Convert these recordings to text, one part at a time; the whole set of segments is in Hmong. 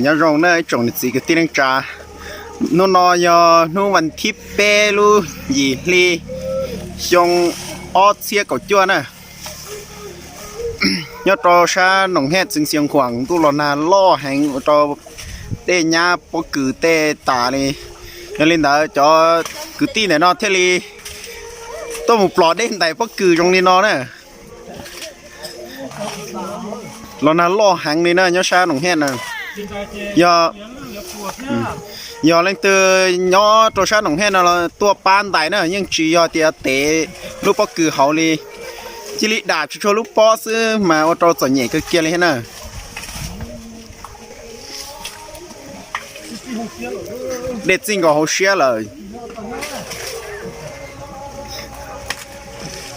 Nyob zoo na ib tsoom niam txiv kwv tij neej tsa, hnub no yog hnub vas thib peb lub yim hli xyoo ob txhiab kaum cuaj na. Nyob rau sab Noom Hej Xeev Khuam ntuj los nag loj heev ua rau dej nyab pob kws tej tas li. Yog li ntawd cov kwv tij ntawm no thiaj li tuaj mus plom dej ntais pob kws zoo li no na. Los nag loj heev li na nyob sab Noom Hej na. Yog, yog leej twg nyob rau sab Noom Hej no los tuaj pab ntais na, yeej tsis yog tias tev lub pob kws hauv li, cia li dam tsuag tsuag lub pob xwb mas ua rau txom nyem kawg kiag li thiab na. Dej txij nkaus hauv siab lawm.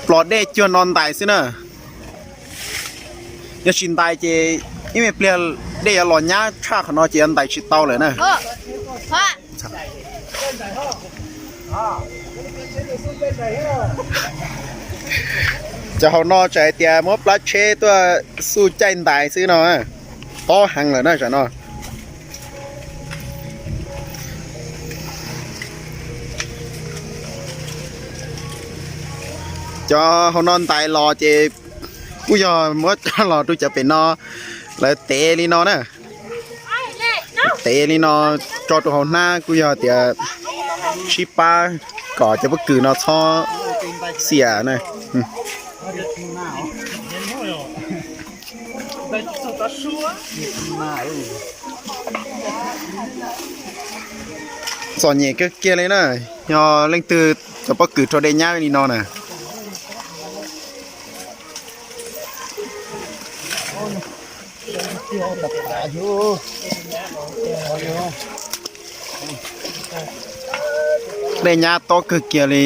Plom dej cuag no ntais xwb na. Yog tsis ntais ces ib me pliag dej yuav los nyab tshaj qhov no ces yuav ntais tsis tau lawm na. Cov hauv no tsam hais tias muab plab tsheb tuaj xuj caij ntais xwb no, tob heev lawm na tsam no. Cov hauv no ntais los ces kuj yog muab coj los rau cov pem no, lawv tev li no na. Tev li no tso rau hauv hnab kuj yog tias sib pab kom cov pob kws no txhob xiam na. Txom nyem kawg kiag li na, yog leej twg cov pob kws raug dej nyab li no na. Dej nyab tob kawg kiag li.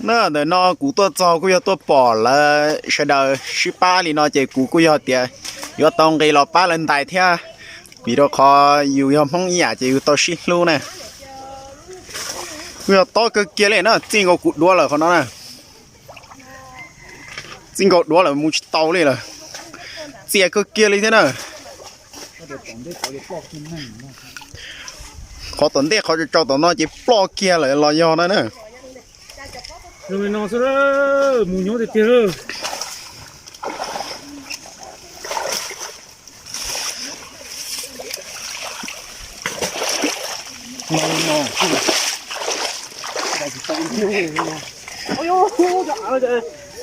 Na ntawm no kuv tuaj txog kuj yog tuaj pom lawv sawv daws sib pab li no ces kuv kuj yog tias yuav tau nqis los pab lawv ntais thiab, vim rau qhov yus yog Hmoob ib yam ces yus tau sib hlub na. Kuj yog tob kawg kiag li na, txij nkaus kuv duav lawm qhov no na. Txij nkaus duav lawm mus tsis tau li lawm. Txias kawg kiag li thiab na. Qhov tom ntej qhov tsaus tom no ces ploj kiag lawm los yog na na.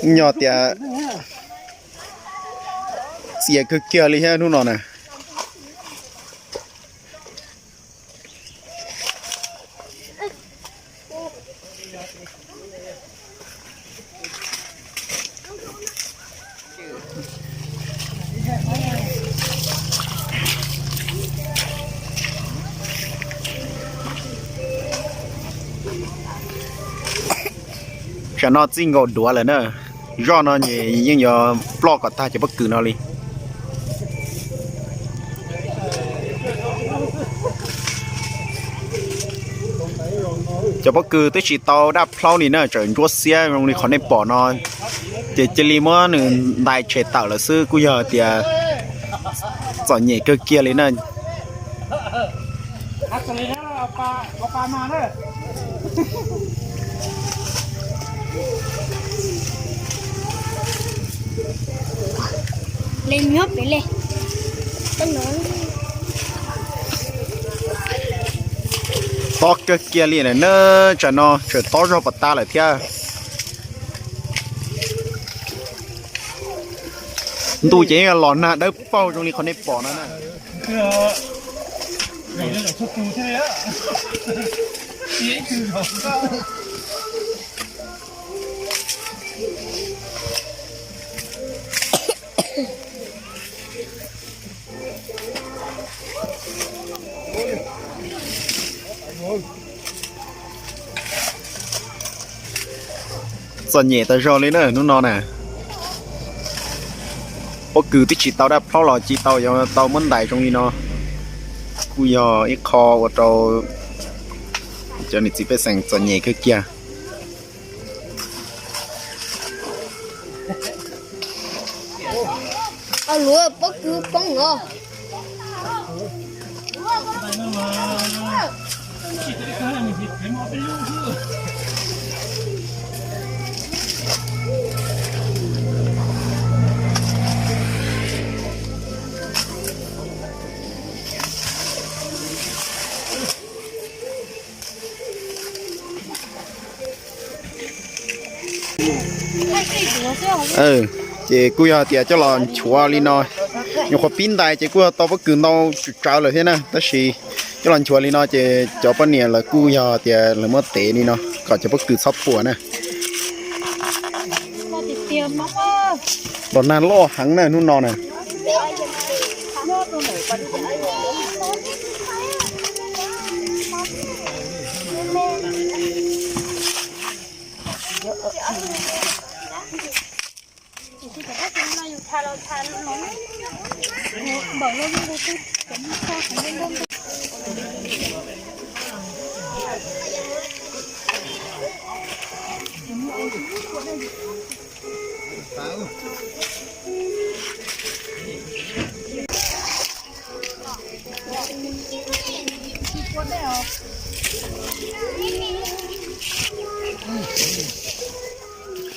Yog tias txias kawg kiag li thiab hnub no na. Tsam no txij nkaus duav lawm na, zoj no yeej yuav ploj kom tag cov pob kws no li. Cov pob kws twb tsis tau daj plaub li na, tseem ntsuab xiab zoo li qhov nej pom no, ces cia li muab nws ntais tshem tawm lawm xwb, kuj yog tias txom nyem kawg kiag li na. Tob kawg kiag li na, tsam no tseem tob zog pov tas lawm thiab. Ntuj ces los nag dawb paug zoo li qhov nej pom no na. Txom nyem tas zog li na hnub no na. Pob kws twb tsis tau daj plaub los cia tau yuav tau muab ntais zoo li no, kuj yog ib qho ua rau Cov niam txiv pej xeem txom nyem kawg kiag. Luag pob kws poob os. Ces kuj yog tias coj los nchuav li no, nyuam qhuav pib ntais ces kuj yog tau pob kws ntau tsawv tsawv lawm thiab na, tab sis coj los nchuav li no ces cov poj niam lawv kuj yog tias lawv muab tev li no kom cov pob kws txhob puas na. Los nag loj heev na hnub no na.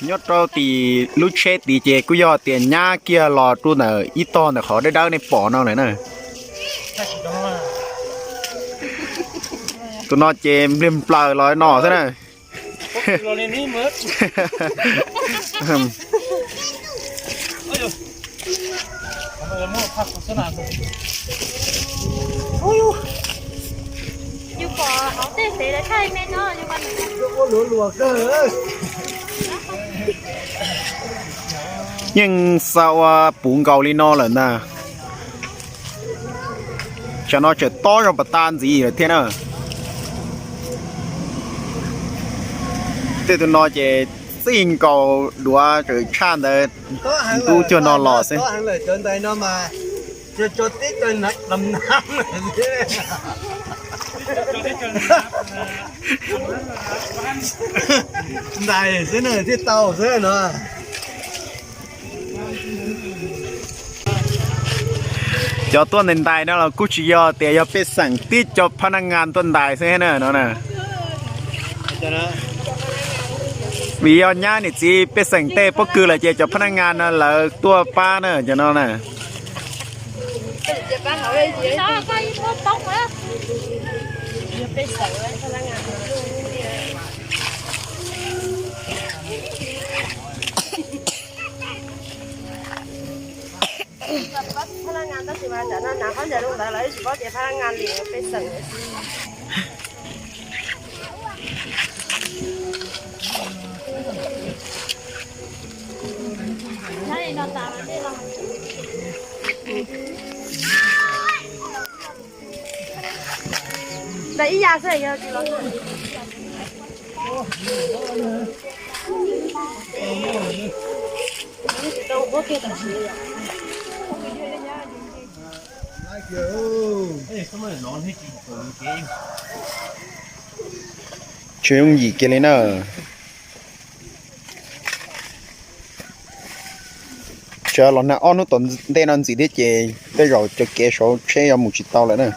Nyob rau tim lub tsheb tid ces kuj yog tias nyab kiag los rau ntawm ib tog ntawm qhov dawb dawb nej pom no lawm na. Tus no ces npliag nplaws los no xwb na. Yeej xa ua puv nkaus li no lawm ntag. Tsam no tseem tob zog pas tas ntxiv lawm thiab na. Tej tus no ces txij nkaus duav tseem tshaj ntawd ntub cuag no los xwb. Ntais xwb na thiaj tau xwb no. Cov tuaj ntais ntais no los kuj tsis yog tias yog pej xeem, tib cov phab naj ngas tuaj ntais xwb na no na. Vim yog nyab niam txiv pej xeem tej pob kws lawm ces cov phab naj ngas no lawv tuaj pab na cov no na. Ntawm ib yam xwb yog tsis los. Tsis yooj yim kiag li na. Tsam los nag ob hnub tom ntej no ntxiv thiab ces tej zaum cov kev saum tsheb yuav mus tsis tau lawm na.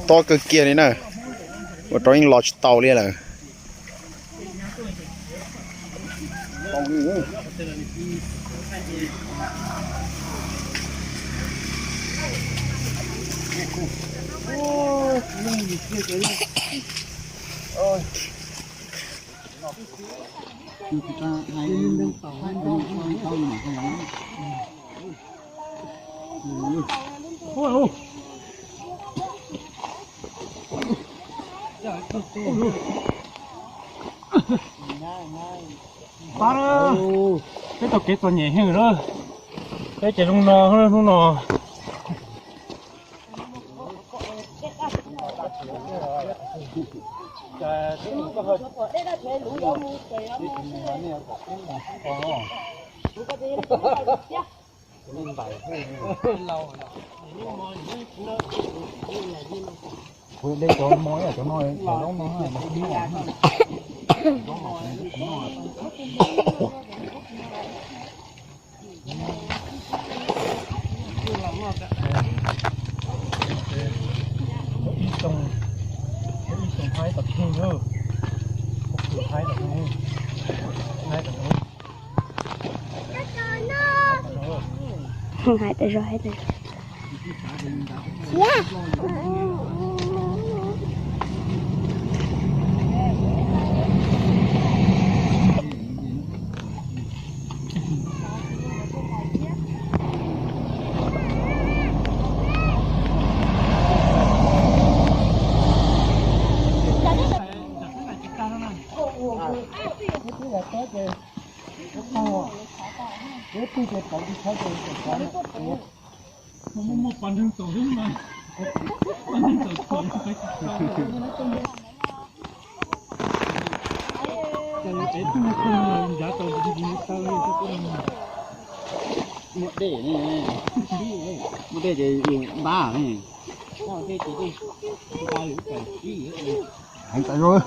Tob kawg kiag li na, ua rau yeej los tsis tau li lawm. Pab, peb tau kev txom nyem heev lawm. Peb ces zoo no, hnub no. Kuv de cov mo, cov no, cov loob no. Ib xyoo, ib xyoo haib tom ntej, haib tom ntej, haib tom ntej. Hais tas zog, hais tas zog. Muaj dej, muaj dej ces yus npab ne. Heev tas zog.